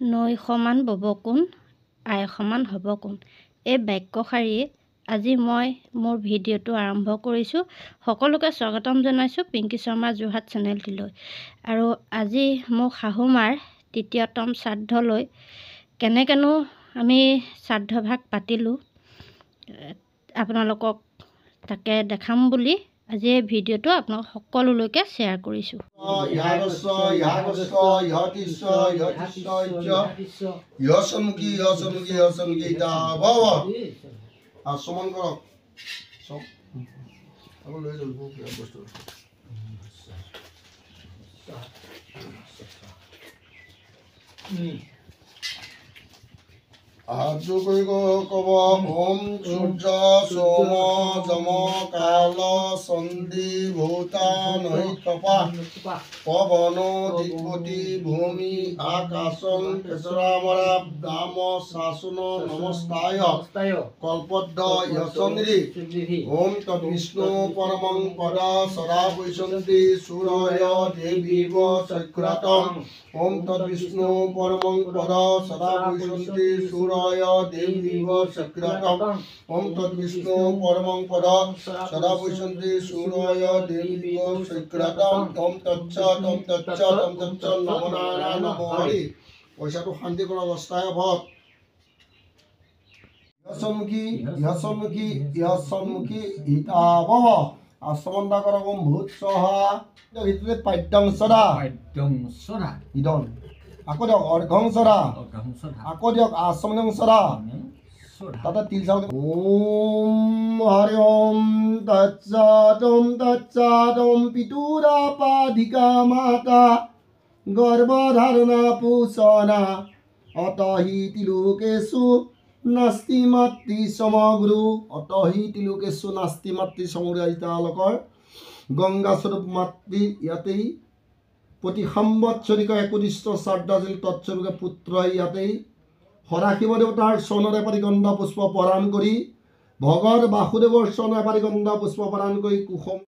নৈ সমান বব কোন, আই সমান হ'ব কোন, এই বাক্যশাৰীয়ে আজি মই মোৰ ভিডিঅ'টো আৰম্ভ কৰিছোঁ। সকলোকে স্বাগতম জনাইছোঁ পিংকী শৰ্মা যোৰহাট চেনেলটিলৈ। আৰু আজি মোৰ শাহুমাৰ তৃতীয়তম শ্ৰাদ্ধলৈ কেনেকৈনো আমি শ্ৰাদ্ধভাগ পাতিলোঁ আপোনালোকক তাকে দেখাম বুলি আজি এই ভিডিঅ'টো আপোনালোক সকলোলৈকে শ্বেয়াৰ কৰিছোঁ। আচমন কৰক চব আকৌ লৈ যাব বস্তু। হাত কৰি কব ওম সূৰ্য সোম যম কাল চণ্ডী ভূতা নহিতপা পৱন দিগপতি ভূমি আকাশং কেশৰামৰা দাম শাসন নমস্তায় কল্পদ্দ য়সন্দি ওম তদ্বিষ্ণু পৰমং পদ সদা বৈশন্তি সুৰয় দেৱীৱ চক্ৰাতং ওম তদ্বিষ্ণু পৰমং পদ সদা বৈশন্তি সুৰয় দেৱীৱ চক্ৰাতং ওম তদ্বিষ্ণু পৰমং পদ সদা বৈশন্তি সুৰয় দেৱীৱ চক্ৰাতং ওম তৎসৎ ওম তৎসৎ ওম তৎসৎ নমো নাৰায়ণ নমো হৰি। পইচাটো শান্তি কৰা অৱস্থায় ভৱ ইহসন্মুখী ইহসন্মুখী ইহসন্মুখী হিতাবহ আচমন্দা কৰক ওম ভূত স্বাহা ভিতৰে পাদ্যং সদা পাদ্যং সদা ইদন আকৌ দিয়ক অৰ্ঘং সদা আকৌ দিয়ক আচমনং সদা তাতে তিল চাউল ওম হৰি ওম তৎসৎ ওম তৎসৎ ওম পিতুৰাপাধিকা মাতা গৰ্ভধাৰণা পোষণা অতহি তিলোকেষু নাস্তি মাতৃ সমগ্ৰ অতহি তিলোকেষু নাস্তি মাতৃ সমগ্ৰ। আজি তেওঁলোকৰ গংগাস্বৰূপ মাতৃ ইয়াতেই প্ৰতি সাম্বৎসৰিক একোদিষ্ট শ্ৰাদ্ধ আছিল। তৎস্বৰূপে পুত্ৰই ইয়াতেই সদাশিৱ দেৱতাৰ চৰণত এপাৰি গন্ধ পুষ্প প্ৰদান কৰি ভগত বাসুদেৱৰ চৰণত এপাৰি গন্ধ পুষ্প প্ৰদান কৰি কুসুম